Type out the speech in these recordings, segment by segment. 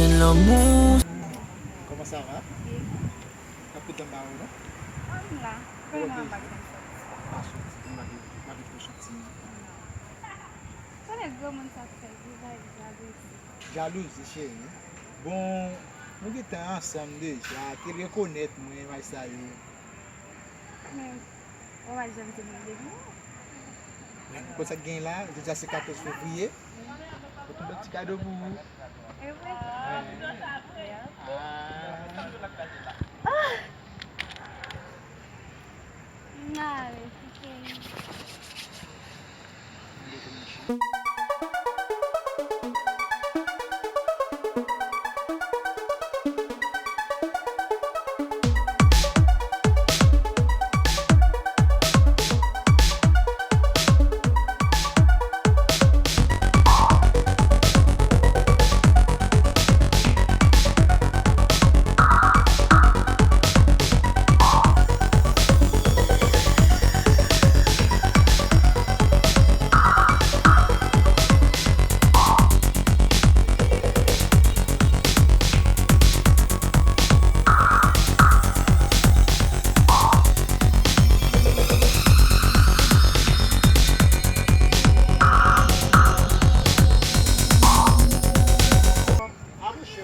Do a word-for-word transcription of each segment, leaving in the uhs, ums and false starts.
Lanmou. Comment ça va? Bien. T'as pris dans ma non? Ah, m la. Kòman m ap gen sòti? Pa sòti, m pa gen, m pa gen pou sòti. Non. Konnen granmoun sa ap fè vizaj jalouzi. Jalouzi, cheri. Bon, nou gentan ansanm deja. Ke l rekonèt mwen, imaj sa yo. Men, ou pa janm di mwen depi. Ou konn sa k gen la? Jodi a se katòz fevriye. Mwen tonbe ti kado pou ou. E vre? Ah. M ale, ti cheri.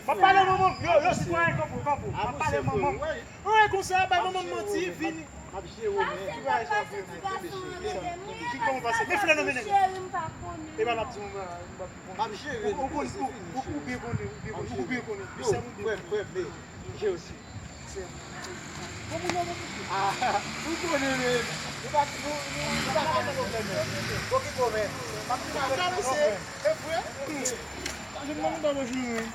M ap pale manman m. Yo, yo, sitwayen, kanpe, kanpe. M ap pale manman m. Anyen konsa, bay manman m manti, vini. M ap jere w, men. Ki bagay sa, vini, vini, vini, vini. Ki kòman pase? Men flè nan mennen. E pa l ap di manman, m ap di manman. M ap jere w, ou, ou, ou byen konnen, ou byen konnen, ou byen konnen. Yo, frè m, frè m, men, jere w, si. Bon, moun nan, ah, ou konnen, men. Nou pa, nou, nou, nou pa ka nan pwoblèm, men. Bon, ki kòman? M ap di manman, non, frè. E vre? Wi. Sa jwenn manman m pa nan jounen.